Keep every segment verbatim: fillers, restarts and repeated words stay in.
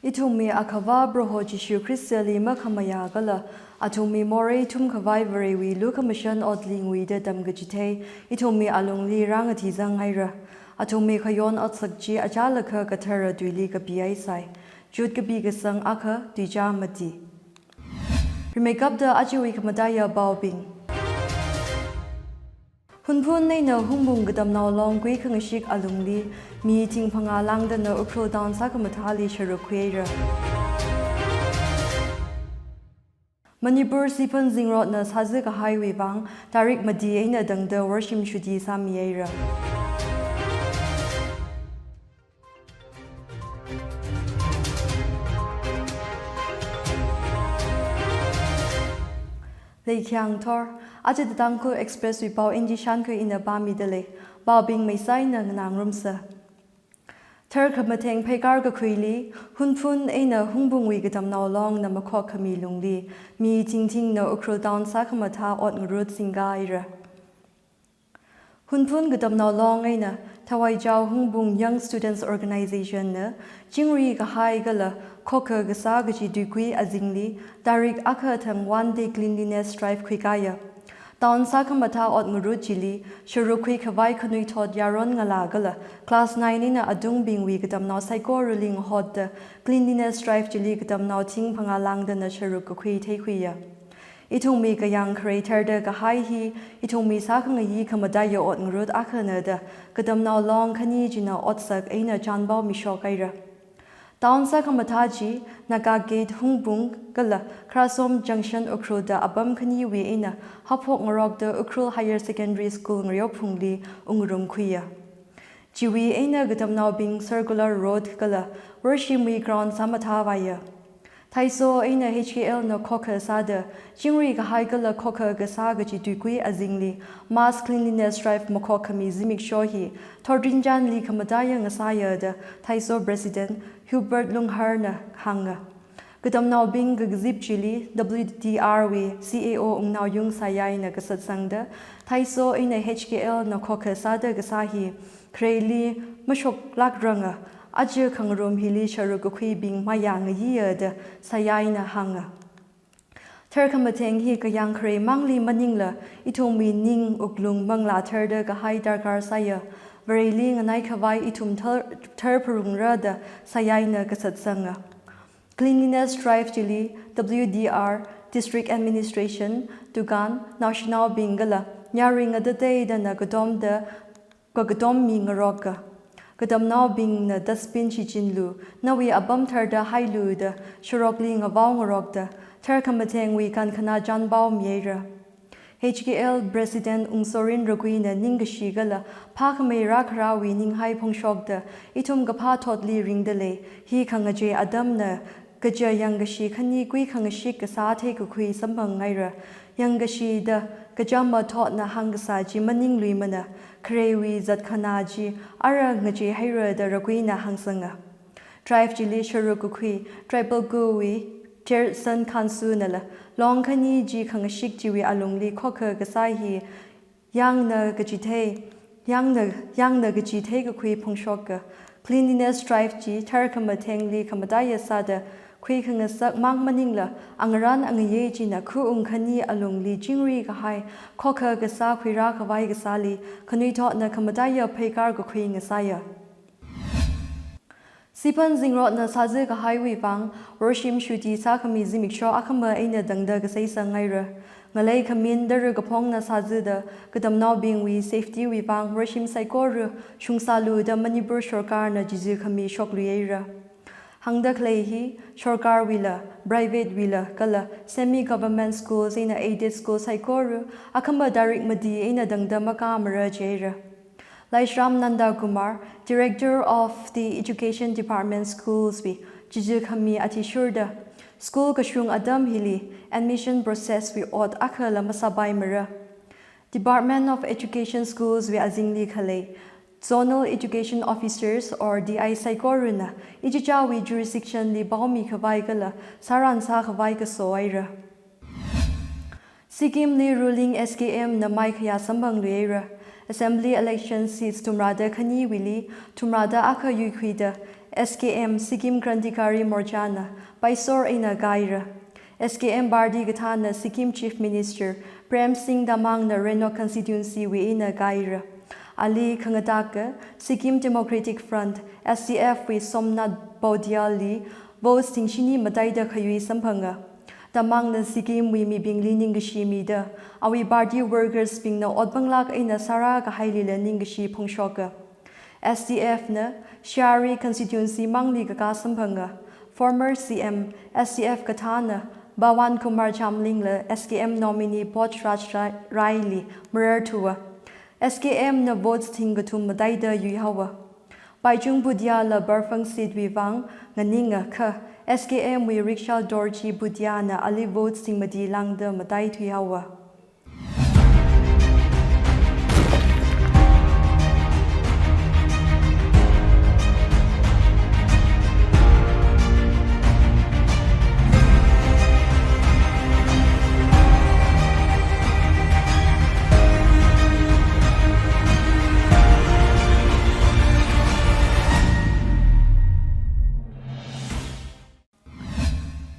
Ithumwui Akhava Proho Jishu Khristali makhamayā kala athumwui morei thumkhavai Varewui lukhamashan otli nguida tamkachithei ithumwui alungli rāngathizang haira. Athumwui khayon otsak chi achālakha kathara tuili kapihaisai. Jude kapi kasang akha, tuichā mati. Rimeikapta ajawui khamataiya paobing. Hunphun eina Hungpung Katamnao Long kuikhangashik alungli mi thing phangā lāngdana Ukhrul Town sākhamathāli sharuk khuihaira. Manipur siphan zingrotna sāzakahaiwui vang tarik mati eina tangda worshim shuti sāmihaira. Leikhyang thor, aja The Tangkhul Express wui pao N G Shankhui ina pāmidalei, paobing meisaina nganāngarumsa. Tharkhamatheng pheikar kakhuili, Hunphun eina Hungpungwui Katamnao Longna makhokkhami lungli, mi thingthingna Ukhrul Town sākhamathā ot ngarut singkahaira. Hunphun Katamnao Long eina Thawaichao Hungpung Young Students Organization na chingri kahai kala khokha kasā kaji tuikui azingli tarik akha thang one day cleanliness drive khuikaya. Town sākhamathā ot ngarut chili sharuk khuikhavai khanuithot yaron ngalā kala class nine eina atungbingwui katamnao saikorali ngahotda cleanliness drive chili katamnao thing phangā lāngdana sharuk kakhui theikhuiya. Ithumwui kayāng kharei tharda kahai hi, ithumwui sākhangayi khamataiya ot ngarut akhana da, Katamnao Long khani china otsak eina chānpao mishok haira. Town sākhamathā chi, Naga Gate Hungpung kala Kharasom Junction Ukhrul da apam khaniwui eina haphok ngarokda Ukhrul Higher Secondary School ngareophungli ungngarum khuiya. Chiwui eina katamnaobing circular road kala worshimwui ground sāmathāvāya. Thaiso eina H K L na khokha sāda, chingri kahai kala khokha kasā kaji tuikui azingli, mass cleanliness drive makhokkhami zimiksho hi, thotrinchānli khamataiya ngasāya da, Thaiso President Hubert Lunghar na hānga. Katamnaobing kakazip chili W D R wui C A O Wungnaoyung Sayai na kasatsangda, Thaiso eina H K L na khokha sāda kasā hi, khareili mashoklākranga, aja khangarum hili sharuk kakhuibing mayāngayiya da Sayai na hānga. Tharkhamatheng hi kayāng kharei māngli maningla, ithumwui ning wuklung manglā tharda kahai darkar sāya, Vareli nganaikhavai ithum thar, tharpharungra da Sayai na kasatsanga. Cleanliness drive chili W D R, District Administration, dukan, naoshinaobing kala, nyari ngatateidana katomda, kakatom mi ngaroka. Katamnaobingna dustbin shichinlu, nawui apam tharda hailu da, sharokli ngavao ngarokda, tharkhamathengwui kankhana chānpao mihaira. H K L President Wungsorin Raghuina ningkashi kala phākhamei rākharāwui ninghai phongshokda, ithum kaphā thotli ringdalei, hi khangachei atamna, kaja yangkashi khani kuikhangashik kasā theikakhui samphang haira. Yangkashi da kachama thotna hāngkasā chi maningluimana, khareiwui zatkhanā chi ara ngachei haira da Raghuina hāngsanga. Drive chili sharuk kakhui, Tribal Gu wui Chairson Khansu nala, long khani chi khangashik chiwui alungli khokha kasā hi, yangna kachithei, yangna, yangna kachithei kakhui phongshoka. Cleanliness drive chi tharkhamathengli khamataiya sāda, khuikhangasak māng maningla, angarān angayei china khaung khani alungli chingri kahai, khokha kasā khuirākhavai kasāli, khanuithotna khamataiya pheikar kakhui ngasāya. Siphan zingrotna sāzakahaiwui vang, worshim shuti sākhami zimiksho akhama eina tangda kaseisang haira. Ngalei khamin tara kaphongna sāzada, katamnaobingwui safety wui vang worshim saikora shungsālu da Manipur sorkarna chijikhami shokluihaira. Hāngda khalei hi, sorkarwuila, private wuila, kala semi-government schools eina aided schools saikora, akhama tarik mati eina tangda makāmara jihaira. Laishram Nanda Kumar, Director of the Education Department Schools wui chijikhami athishurda, school kashung atam hili admission process wui ot akhala masāpaimara. Department of Education Schools wui azingli khalei Zonal Education Officers or D I saikorana ichichāwui jurisdiction li paomikhavai kala sāran sākhavai kaso haira. Sikkimli ruling S K M na maikhayā samphangluihaira. Assembly election seats thumrada khaniwuili, thumrada akha yuikhuida, S K M, Sikkim Krantikari Morcha na paisor eina kāhaira. S K M party kathāna Sikkim Chief Minister Prem Singh Tamang na Reno constituency wui eina kāhaira. Ali khangataka Sikkim Democratic Front, S D F wui Somnath Baudia li votes thingshini mataida khayui samphanga. Tamang na Sikkim wui mibingli ningkashi mida, awui party workers bingna ot panglāk eina sārā kahailila ningkashi phongshoka. S D F na Shari constituency mangli kakā samphanga. Former C M, S D F kathāna Pawan Kumar Chamling la S K M nominee Pochraj Rai, Rai li mararthuwa. S K M na votes thingkathum mataida yuihaowa. Paichung Bhutia la Barfang seat wui vang nganinga kha S K M wui Rickshaw Dorji Bhutia na ali votes thingmati lāngda mataithuihaowa.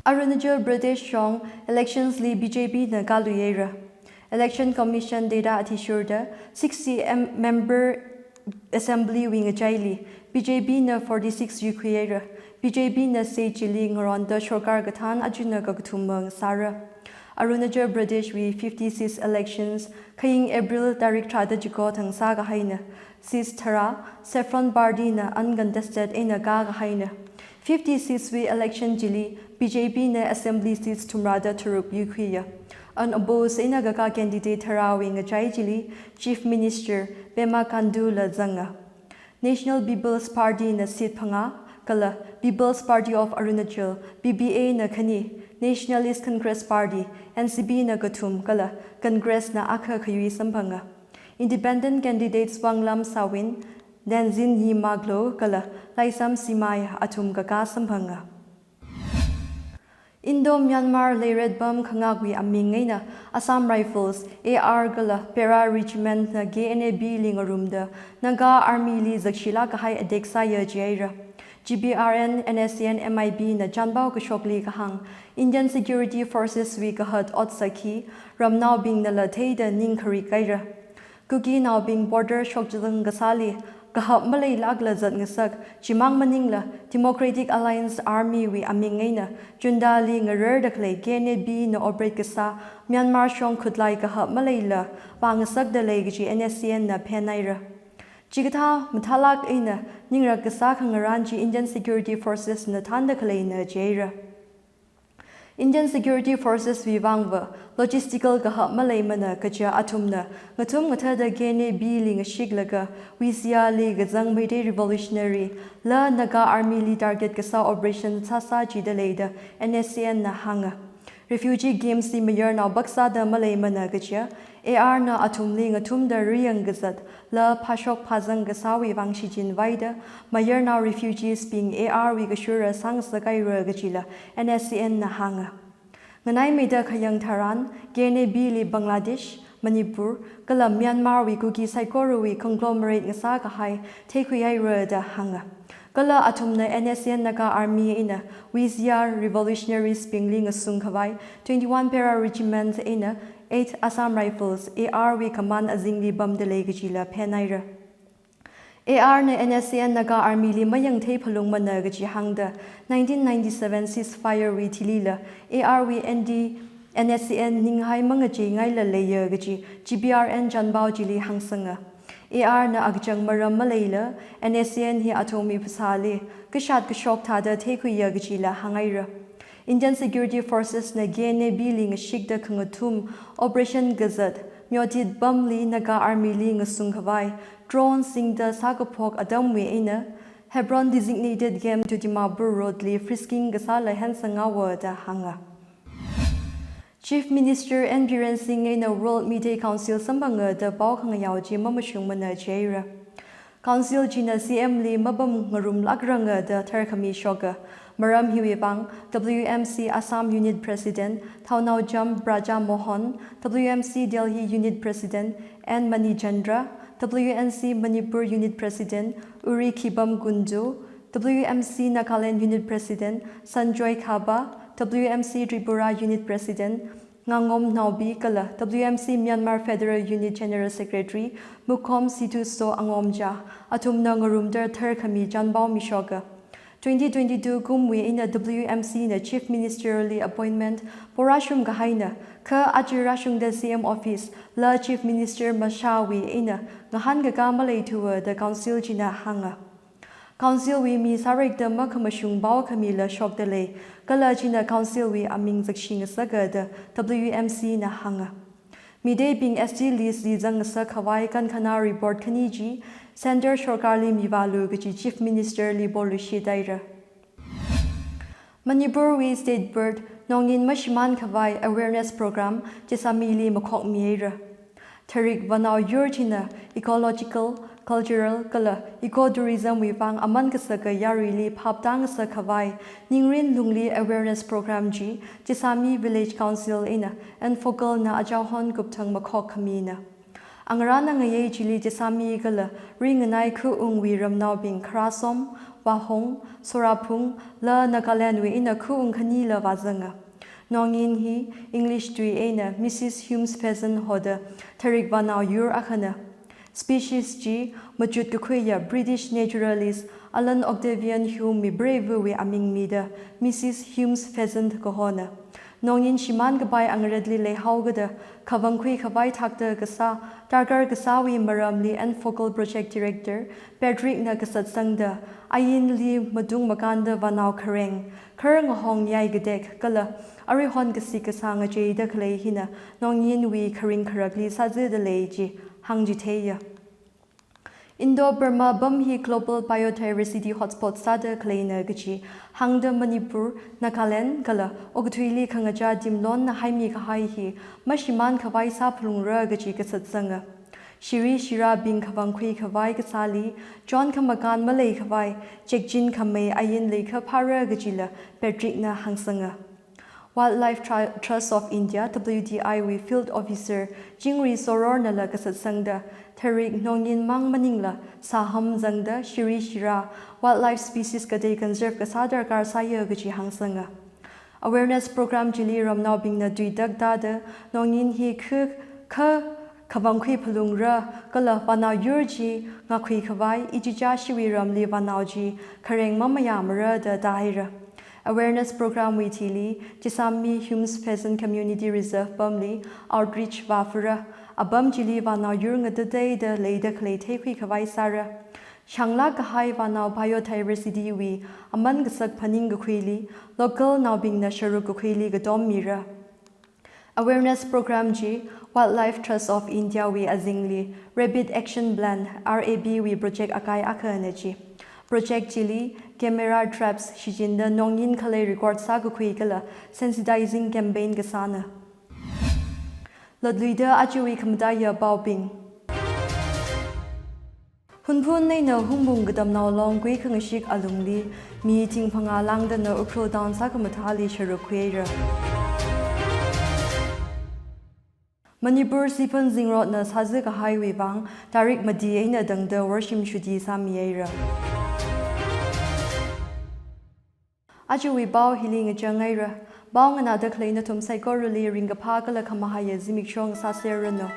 Arunachal Pradesh shong elections li B J P na kāluihaira. Election Commission data athishurda sixty M member assembly wui ngachaili B J P na forty-six yuikhuihaira. B J P na state chili ngaronda sorkar kathān achuna kakathuma sāra. Arunachal Pradesh wui fifty seats elections khaying April tarik tharāda chiko thang sākahaina. Seats tharā Saffron Party na uncontested eina kākahaina. Fifty seats wui election chili B J P na assembly seats thumrāda tharuk yuikhuiya. Unopposed eina kakā candidate tharāwui ngachai chili Chief Minister Pema Khandu la zanga. National People's Party na seat phangā, kala People's Party of Arunachal, P P A na khani, Nationalist Congress Party, N C P na kathum, kala Congress na akha khayui samphanga. Independent candidates Wanglam Sawin, Tenzin Yimaglo kala Laisam Simai athum kakā samphanga. Indo-Myanmar Leiret Bam Khangākwui aming eina Assam Rifles, A R kala Para Regiment na K N A B li ngarumda Naga Army li zakshilāk kahai attack sāya jihaira. G P R N, N S C N, M I B na chanpao kashokli kahāng, Indian Security Forces wui kahat otsak hi ramnaobingnala theida ning kharik haira. Kukinaobing border shokchithang kasāli kahap maleilākla zatngasak, chimang maningla Democratic Alliance Army wui aming eina junta li ngararda khalei K N A B na operate kasā Myanmar shong khutlai kahap maleila vāngasakda lei kaji N S C N na phenhaira. Chikathā mathālāk eina ningrak kasā khangarān chi Indian Security Forces na thānda khaleina jihaira. Indian Security Forces wui vangva logistical kahap maleimana kaja athumna ngathum ngathāda K N A B li ngashiklaga V C R li kazang Meitei Revolutionary la Naga Army li target kasā operation sāsā jida leida N S C N na hānga. Refugee camps li mayarnao baksāda maleimana kaja, A R na athumli ngathumda riyang kazat la phāshok phāzang kasāwui vang shichinvaida mayarnao refugees bing A R wui kashura sāngasak haira kajila N S C N na hānga. Nganaimeida khayang tharan K N A B li Bangladesh, Manipur kala Myanmar wui Kuki saikorawui conglomerate ngasā kahai theikhui haira da hānga. Kala athumna N S C N Naga Army eina V C R revolutionaries bingli ngasung khavai twenty-one Para Regiment eina eight Assam Rifles, A R wui command azingli pamda lei kajila phenhaira. A R na N S C N Naga Army li mayangthei phalungmana kaji hāngda nineteen ninety-seven ceasefire wui thilila A R wui N D N S C N ninghai mangacheingaila leiya kaji G P R N chanpao chili hāngsanga. A R na akachang maram maleila N S C N hi athumwui phasāli kashat kashok thāda theikhuiya kajila hānghaira. Indian Security Forces na K N A B li ngashikda khangathum operation kazat Myotit pamli Naga Army li ngasung khavai drone singda sākaphok atamwui eina Hebron Designated Camp to Dimapur Road li frisking kasāla hensanghaowa da hānga. Chief Minister N Biren Singh eina World Meitei Council samphanga da pao khangayao chi mamashungmana jihaira. Council china C M li mapamngarumlākranga da tharkhami shoka. Maram hiwui vang W M C Assam Unit President Thounaojam Brajamohan, W M C Delhi Unit President N Manichandra, W M C Manipur Unit President Uri Khipam Kundu, W M C Nagaland Unit President Sanjoy Khaba, W M C Tripura Unit President Ngangom Naobi kala W M C Myanmar Federal Unit General Secretary Mukhom Siduso Angomja, athumna ngarumda tharkhami chānpao mishoka. Twenty twenty-two kumwui eina W M C na Chief Minister li appointment porashum kahaina, kha aja rāshungda C M Office la Chief Minister mashāwui eina ngahānkakā maleithuwa da Council china hānga. Council wui mi sārekda makhamashung pao khamila shokda lei, kala china Council wui aming zakshi ngasaka da W M C na hānga. Miteibing S T list li zangngasak khavai kankhanā report khani chi Centre Sorkar li mivālu kaji Chief Minister li poluishit haira. Manipur wui State Bird Nongin mashimān khavai awareness program Chesami li makhokmi haira. Tharik vānao yur china ecological, cultural kala ecotourism wui vang aman kasaka yaruili phap tāngasak khavai Ningrin Lungli awareness program chi Chesami Village Council eina Enfocal na aja hon kupthang makhok khamina. Angarāna ngayei chili Chesami kala ringanai khaung wui ramnaobing Kharasom, Wahong, Soraphung la Nagaland wui eina khaung khanila vāzanga. Nongin hi English tui eina Missus Hume's Pheasant hoda tharik vānao yur akhana. Species chi machut kakhuiya British naturalist Alan Octavian Hume mi preiva wui aming mida Missus Hume's Pheasant kahona. Nongin shimān kapai angaretli leihaokada khavangkhui khavai thakta kasā, darkar kasāwui maramli Enfocal Project Director Patrick na kasatsangda, ainli matung makānda vānao khareng, khar ngahong yai katek kala aruihon kasik kasā ngacheida khalei hina Nongin wui kharing kharakli sāzada lei chi hāngchitheiya. Indo-Burma pam hi Global Biodiversity Hotspot sāda khaleina kaji hāngda Manipur, Nagaland kala okathuili khangachā timlonna haimi kahai hi mashimān khavai sāphalungra kaji kasatsanga. Shiri shirābing khavangkhui khavai kasāli chon khamakān malei khavai chekchin khamei ain leikha phāra kajila Patrick na hāngsanga. Wildlife Tru-, Trust of India, W T I wui Field Officer Chingri Soror nala kasatsangda, tharik Nongin mang maningla sāham zangda shiri shirā wildlife species katei conserve kasā darkar sāya kaji hāngsanga. Awareness program chili ramnaobingna tuitak tāda Nongin hi kha, kha khavangkhui phalungra kala vānao yur chi ngakhui khavai ichichā shiwui ramli vānao chi khareng mamayāmara da tāhaira. Awareness program wui thili Chesami Hume's Pheasant Community Reserve pamli outreach vāphara. Apam chili vānao yur ngatateida leida khalei theikhui khavai sāra. Shanglāk kahai vānao biodiversity wui aman kasak phaning kakhuili local naobingna sharuk kakhuili katom mira. Awareness program chi Wildlife Trust of India wui azingli Rabbit Action Plan, R A B wui project akai akhana chi. Project chili camera traps shichinda Nongin khalei record sākakhui kala sensitizing campaign kasāna. Latluida ajawui khamataiya paobing. Hunphun eina Hungpung Katamnao Long kuikhangashik alungli mi thing phangā langdana Ukhrul Town sākhamathāli sharuk khuihaira. Manipur Siphan Zingrotna sāzi kahaiwui vang tarik mati eina tangda worshim shuti sāmihaira. Ajawui pao hili ngachang haira. Pao nganāda khalei nathum saikorali ringkaphā kala khamahaiya zimiksho ngasāserranu.